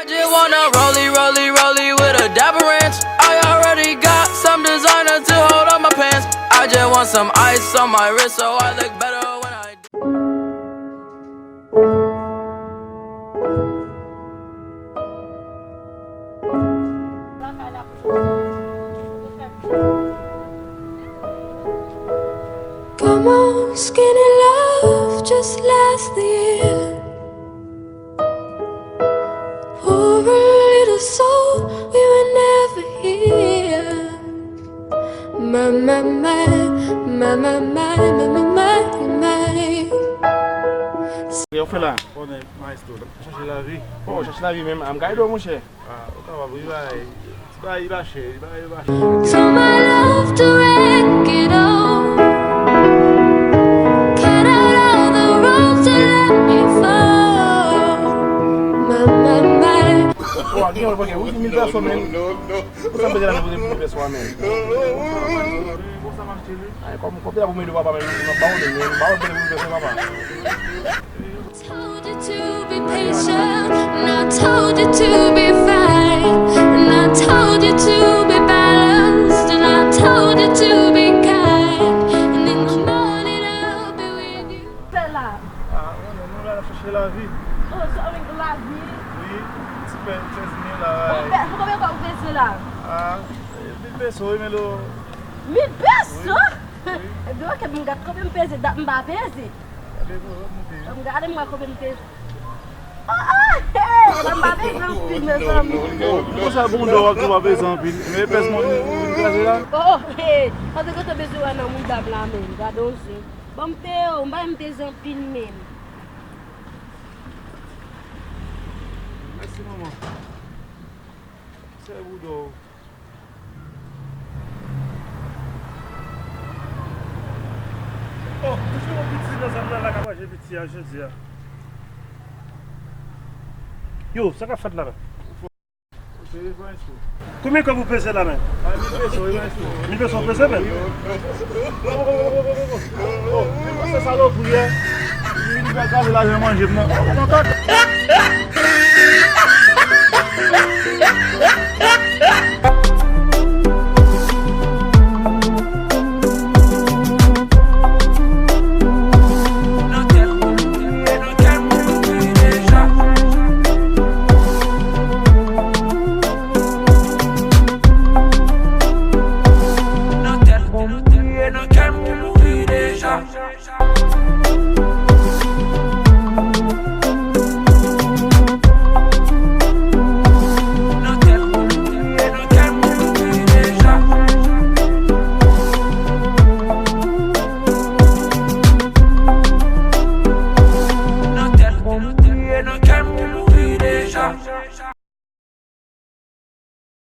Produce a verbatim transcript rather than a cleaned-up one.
Just wanna rollie, rollie, rollie with a dapper ranch. I already got some designer to hold on my pants. I just want some ice on my wrist so I look better when I do. Come on, skinny love, just last the year. Poor little soul, we were never here. My, my, my, my, my, my, my, my, my, my. Yo, fè la. Konnen, maestro, chache lavi. Oh, chache lavi menm. Am gade w, monchè. Ah, ou kapab, wi, bay. Bay, li pa chè, li pa, li pa chè. So my love to wreck it all. Cut out all the roads to let me fall. My, my, my. Oh, gen yon pake, wi, mil pèsòn, men. Ou sa bezwen la, mil pèsòn, men. Ay, kòm, kòm la pou mwen, papa, men, ba ou de, men, ba ou de, mil pèsòn, papa. Told you to be patient, and I told you to be fine, and I told you to be balanced, and I told you to be kind, and in the morning I'll be with you. Fè la. Ah, nou, nou la chache lavi. Oh, so, lavi. Wi, ti pè, sèz mil la. Ou pè, pou konbyen kòb ou peze la? Ah, mil peso, wi, men lo. Mil peso? Wi, wi. Ebyen, ok, m gad konbyen m peze, dat m pa peze. Gade pou, pou, pou. M gade m wè konbyen m te. Oh, oh, hey, m pa bezwen anpil, mezanmi. Konsa bon dò w ap tou pa bezwen anpil. Men pès mwen, mwen kraze la. Oh, hey, pandan ke w te bezwen wè nan mouda m la menm, gade yon zen. Bon, m te, m pa m bezwen anpil menm. Mèsi, manman. Sè bouda w. Oh, touche yon piti nan zam nan la k ap manje piti a jodi a. Yo, sa k ap fèt la menm? Konbyen kòb ou peze la menm? Mil pèsòn peze menm? Oh, se salopri a. Li vin kraze lajan manje m nan.